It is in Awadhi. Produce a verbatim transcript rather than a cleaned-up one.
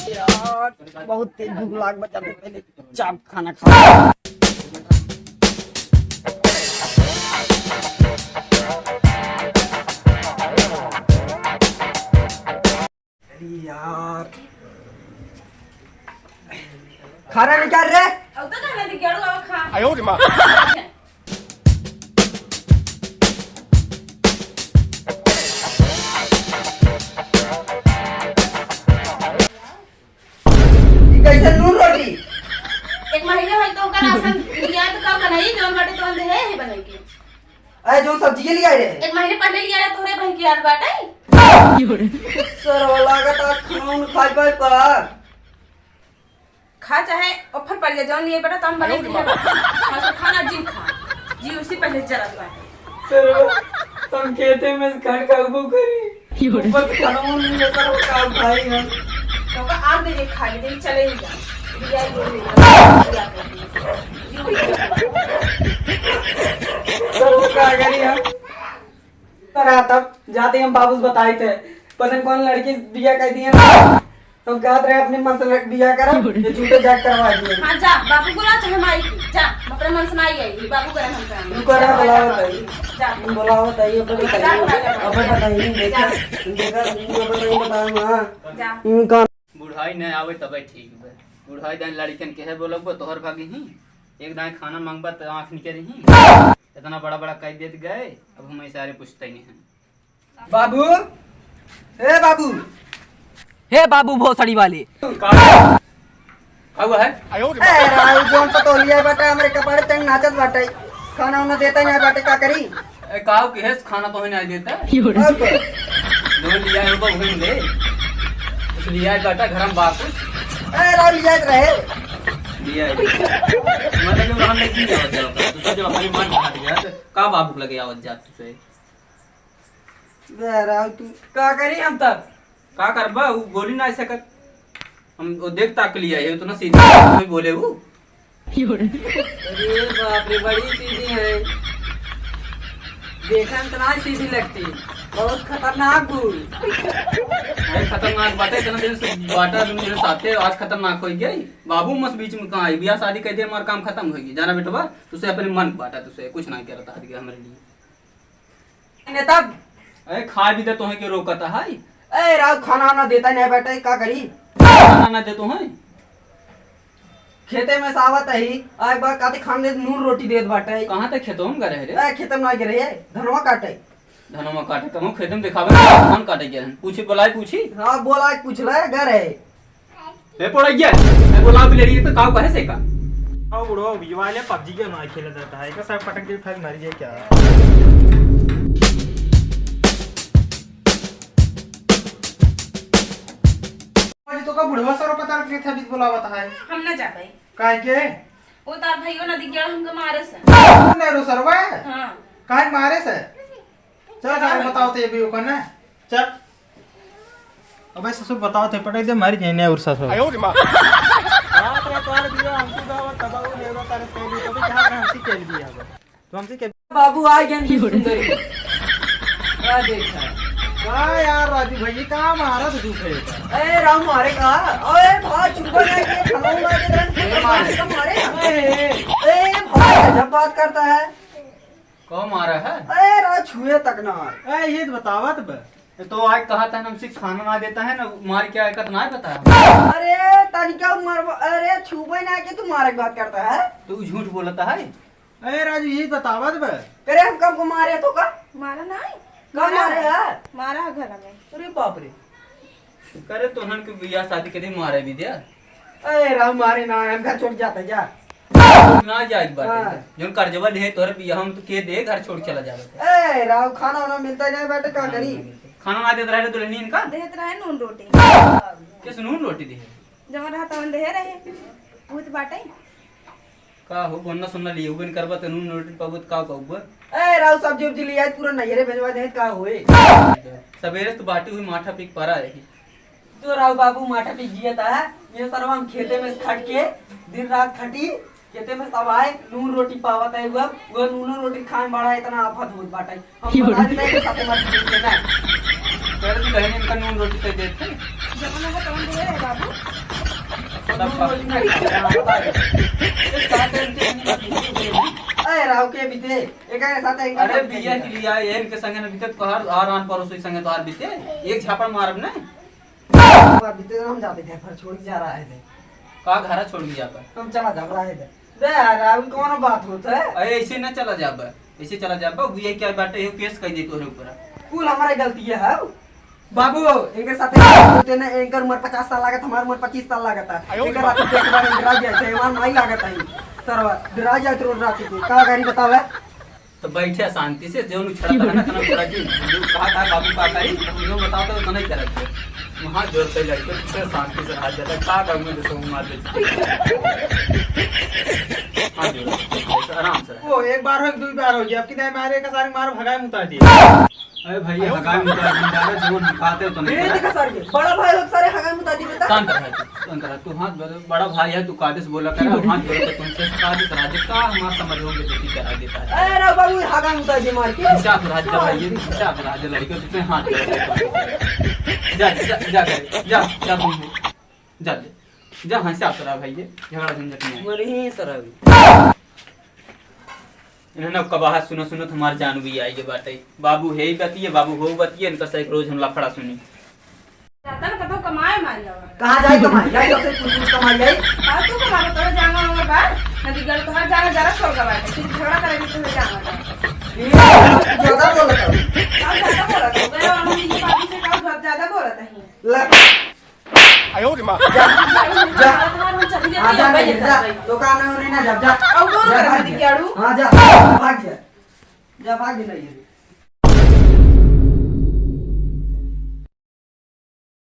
यार, बहुत तेज भूख लाग बा, पहले चाप खाना खा। अरे यार, खाना निकाल रे। अब तो खाना निकालो, अब खा। आयो रे माँ। ई कैसे नून रोटी? एक महीने होई तो ओकर राशन लिया तो का बनाई, जौन बाटे तौन दे है, है बनाई के। अरे, जौन सब्जी के लिए आए रहे। एक महीने पहले लिया रहे, तोहरे बहन की याद बाटे। सर, वो लागत आज खाना उन खाई पाए पर। खा चाहे ऑफर पड़ गया, जौन लिए बेटा, तौन बनाई के। हाँ, तो खाना जी खा, जी उसी पहले जरा बाटे। सर, हम खेते में से खट खाबो करी। ऊपर से खाना मन नहीं करता, हम का खाई हम? तो का आग दे दे, खा ले, दे चले ही जा। बिया ही बोल दे। सर, वो का करी हम? पर आ तब जाते हम बाबू से बताए थे, पता नहीं कौन लड़की बिया कह दिए ना। हम कहत रहे अपने मन से लग बिया करा, ये झूठे जाग करवा दिए। हाँ, जा, बाबू बोला चाहे माई की, जा, अपने मन से ना आई आई, बाबू करे हम काम। तू करे, बुलाओ ताई। जा। हम बुलाओ ताई, अब बताइए, जा, बुलाओ। अब बताइए, देखा, जा। देखा, अब बताइए, बताओ, हाँ। जा। हम्म, कौन? बुढ़ाई नहीं आवे तबे ठीक बे। बुढ़ाई दाई लड़कन के है बोलब, तोहर भागी ही। एक दाई खाना मांगबा त आँख निकल ही। इतना बड़ा बड़ा कह देत गए, अब हम सारे पूछते नहीं हैं। बाबू, ए बाबू। हे बाबू भोसड़ी वाले। का? का हुआ है? ए, राहुल जौन पतोलिया बाटे, हमरे कपारे तंग नाचत बाटे। खाना उना देता नहीं बाटे, का करी? ए, काऊ के हेस खाना तो नहीं देता? और का? जो लिया है, वो भूल ले। कुछ लिया है बेटा, घर में बाप कुछ। ए, राहुल लिया रहे। लिया है। मतलब, जो हम नहीं आवत जाओ, तो जो हमारी मन हट गया, तो का बाबू लगे आवत जात तुझे? बहराव तू। का करी हम तब? का करबा? उ बोली ना सकत। हम वो देख ताक लिया है, उतना सीधी नहीं बोले वो। अरे बाप रे, बड़ी सीधी है। देखा में तो ना सीधी लगती, बहुत खतरनाक बूढ़। अरे खतरनाक बाटे, इतना दिन से बाटा, तुम मेरे साथे, आज खतरनाक हो गई। बाबू मस बीच में कहाँ आई? बियाह शादी कह दे, हमारा काम खत्म हो गया। जाना बेटवा, तुझसे अपने मन बाटा, तुझसे कुछ ना करता हमारे लिए। ने तब? अरे खाए भी दे, तोहे के रोकत है? ए, राव खाना वाना देता नहीं बेटा, का करी? खाना ना दे तोहे? खेते में से आवत ही, आए बाद काते खान दे, नून रोटी देत बाटे। कहाँ तक खेतों में गए रे? ए, खेते में ना गए रे, धनवा काटे। धनवा काटे, कहूँ खेते में दिखावे, धान काटे गए हैं। पूछी, बोलाए, पूछी? हाँ, बोलाए, पूछ ले, गए रहे। ए, पड़ा गया। मैं बोला भी ले रही है तो काऊ कहे से का? आओ बुढ़ो, ये वाले पबजी के ना खेला जाता है, एक साथ पटक दे, फेंक मारी जाए क्या? आज तो का बुढ़वा सर पता रखे था, बीच बोला बता है। हम ना जाबे। काहे के? वो तार भाइयों ना दिख गया, हमका मारे से। कौन है रो सरवा? हाँ। काहे मारे से? चल, चल, बताओ तो ये भी ओकर ना। चल। अबे ससुर, बताओ तो पटक दे, मारी जाइने और ससुर। आयो रे माँ। बाप रे, तोर दिया, हमको दावा, तबाऊ लेवा, तारे से भी, तभी कहाँ कहाँ हमसे खेल दिया अब। तो हमसे खेल। बाबू आ गए, सुंदरी। क्या देखा? का यार राजू भाई, ये का मारा तो तू खेल? ए, राम मारे का? ओए, भाई, चुप हो जा, ये खलाऊ मार के रन, ए, मार। मारे का मारे? ए, ए। ए, भाई, गजब बात करता है। कौन मारा है? अरे, रा छुए तक ना आए। ए, ये तो बतावत बे। तो आज कहा था ना, हमसे खाना ना देता है ना, मार के आए का तो ना पता है। अरे, तनिका मार, अरे, छुबे ना के तू मारे की बात करता है। तू झूठ बोलता है। ए, राजू, ये बतावत बे। करे हम कब को मारे तो का? मारा ना है। कब मारे है? मारा है घर में। अरे बाप रे। करे तोहन के बियाह शादी के दिन मारे भी दिया। ए, राम मारे ना, हम घर छोड़ जाता जा। ना जाए बाटे। हाँ। जोन कर्जवा लिहे तोहरे बियाह में तो के दे, घर छोड़ चला जावे। ए, राम खाना वाना मिलता नहीं बाटे, का करी? खाना ना देत रहे दुल्हनियन का? देत रहे नून रोटी। किस नून रोटी दिहे? जवन रहता वन देहे रहे। भूत बाटे। का हो, बन्ना सुन्ना लिए हुए करबा त नून रोटी पाबो त का कहबो? ए, राव सब्जी उब्जी लिया, पूरा नैहरे भेजवा दे, का होए? सवेरे से तो बाटी हुई माठा पी के परा रही। तो राव बाबू माठा पी जिया था, ये सरवा हम खेते में खट के, दिन रात खटी, खेते में सब आए, नून रोटी पावत है, वो, वो नून रोटी खाए में बड़ा इतना आफत होत बाटे। हम बता देते हैं कि सबको मत दीजिए ना। पहले तो बहन इनका नून रोटी दे देते। जब ना हो तब दे रहे बाबू। अरे राव के बीते, एक साथ एक अरे बिया के लिया, इनके संगे न बीते तोहार, और आन पड़ोस के संगे तोहार बीते, एक झापड़ मारब ना। बीते हम जाते घर पर छोड़ के जा रहा है। का घरा छोड़ के जाबा? हम चला जा रहा है। बे यार, अभी कौन बात होता है? अरे ऐसे न चला जाबा, ऐसे चला जाबा, हुई क्या बाटे, ये केस कर दे तोहरे ऊपर। कुल हमारे गलती है। बाबू, इनके साथ होते ना, इनकर उम्र पचास साल लागत, हमार उम्र पच्चीस साल लागत है। इनकर रात के एक बार डरा जाए थे, हमार माई लागत है। सरवा, डरा जाए तो रात के, का करी बतावे? तो बैठे शांति से, जो उन्हें छड़ा था ना, तना पूरा जी, जो कहा था बाबू का करी, तो उन्हें बताओ तो नहीं करत थे। वहाँ जोर से लड़के, फिर शांति से हाथ जाता, का करूँ मैं, जैसे वो मार देते। हाँ, जोर से, आराम से। वो एक बार हो, एक दो बार हो गया, अब कितना मारे का सारे मार भगाए मुता दिए। अरे भैया, हगाई मुतादी डाले, जो दिखाते हो तो नहीं ए, करते। देखा सर के, बड़ा भाई लोग सारे हगाई मुतादी बता। शांत रह तू, शांत रह तू, हाथ बड़ा, बड़ा भाई है तू, कायदे से बोला कर, हाथ जोड़ के तुमसे कायदे से राज का हमारा समझ होंगे, देखी क्या राज देता है। अरे बाबू, हगाई मुतादी मार के। क्या तो राज का भाई, ये क्या तो राज लड़के तुझसे हाथ जोड़ के। जा, जा, जा, जा, जा, जा, तुम जा दे। जा, हाँ, से आप रहा भाई, ये झगड़ा झंझट नहीं है। मर ही सर अभी। इन्हें ना कबाहत सुनो, सुनो, तुम्हार जान भी आई ये बात है। बाबू है ही बतिये, बाबू हो बतिये, इनका से एक रोज हम लफड़ा सुनी। जाता ना कतौ कमाए मार जावा। कहाँ जाए कमाए? जाए सबसे कुछ कुछ कमाई जाए। फालतू कमा के तोरे जाना होगा बाहर। नदी गल तोहर जाना जरा छोड़ के बाहर। फिर झगड़ा करेगी तो जाना। ये ज्यादा बोलता है। आप ज्यादा बोलत हो। गए और हम ये बात से कहा बहुत ज्यादा बोलत है। ले। आयो रे माँ। जा, जा। हाँ, जा, जा, जा। दुकान में उन्हें ना जा, जा। अब कौन जा, कर भाग रहा है, जा। क्याड़ू? हाँ, जा, भाग जा। जा, भाग जा, नहीं है।